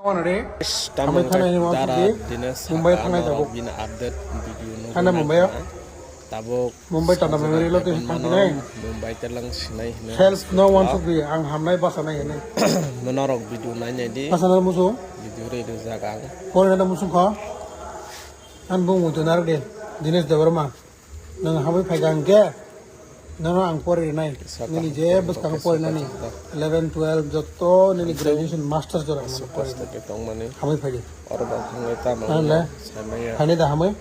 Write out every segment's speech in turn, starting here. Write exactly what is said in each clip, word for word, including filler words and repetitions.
Tamni Hambai thanai ni wansuk di. Mumbai thanai tabuk. Bini update video no Thana Mumbai o. Tabuk Mumbai Tata Memorial o twi thang khainai. Mumbai telang sinai hino. Self no wansuk di, ang hamnai basa nai hino. Monorok video nai nai di. Basa nai musu. Video re do jaga. Pore na musu kha. An bung mutu nar di. Dinesh Debbarma. Nang hambai phai gang ke. Nono ang pore rinai. Nini je bwskang pore nani. Eleven, twelve jotto nini graduation masters jora ang pore. Hambai phai di. Oro bo thangwi tamo. Nang le. Phaini da hamwi.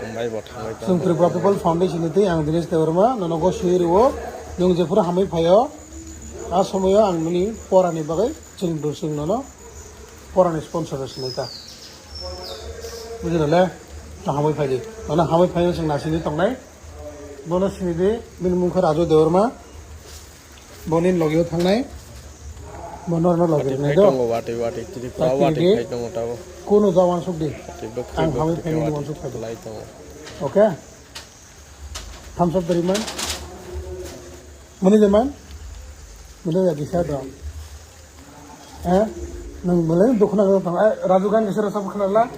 Mumbai bo thangwi tamo. Chwng Tripura People Foundation ni twi ang Dinesh Debbarma nono go sui rwo. Nwng jephuru hamwi phaio. A somoyo ang nini porani bagwi chwng dusung nono porani sponsor sinai ta. Bujina le. To hamwi phai di. Nono hamwi phaio chwng nasini tongnai. Bono sini di bini mung khe Raju Debbarma. Boni logio thangnai. Bono no logio nai do. Tongo wati wati Tripura wati phai tongo tabo. Kuno jawan suk di. Ang hamwi phaini wansuk phai di. Lai tongo. Okay. Thumbs up dari man. Mani de man. Mani ya bisa do. Eh, nang mulai dukna ko tang. Eh, Raju gan bisa rasa khna la.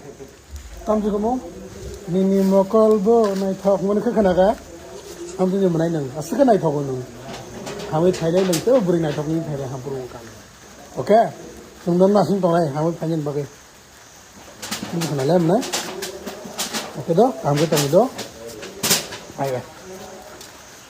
Tam ji komo. Nini mokol bo nai thok mani khe khna ga. Tam ji manai nang. Asika nai thok nang. Hamwi thainai nang to buri nai thok ni thainai hampuru ka. Okay. Nang dan nasing tongnai hamwi thainai bagwi. Bujikha na lem na. Oke do, kaham khe tongwi do. Bye bye.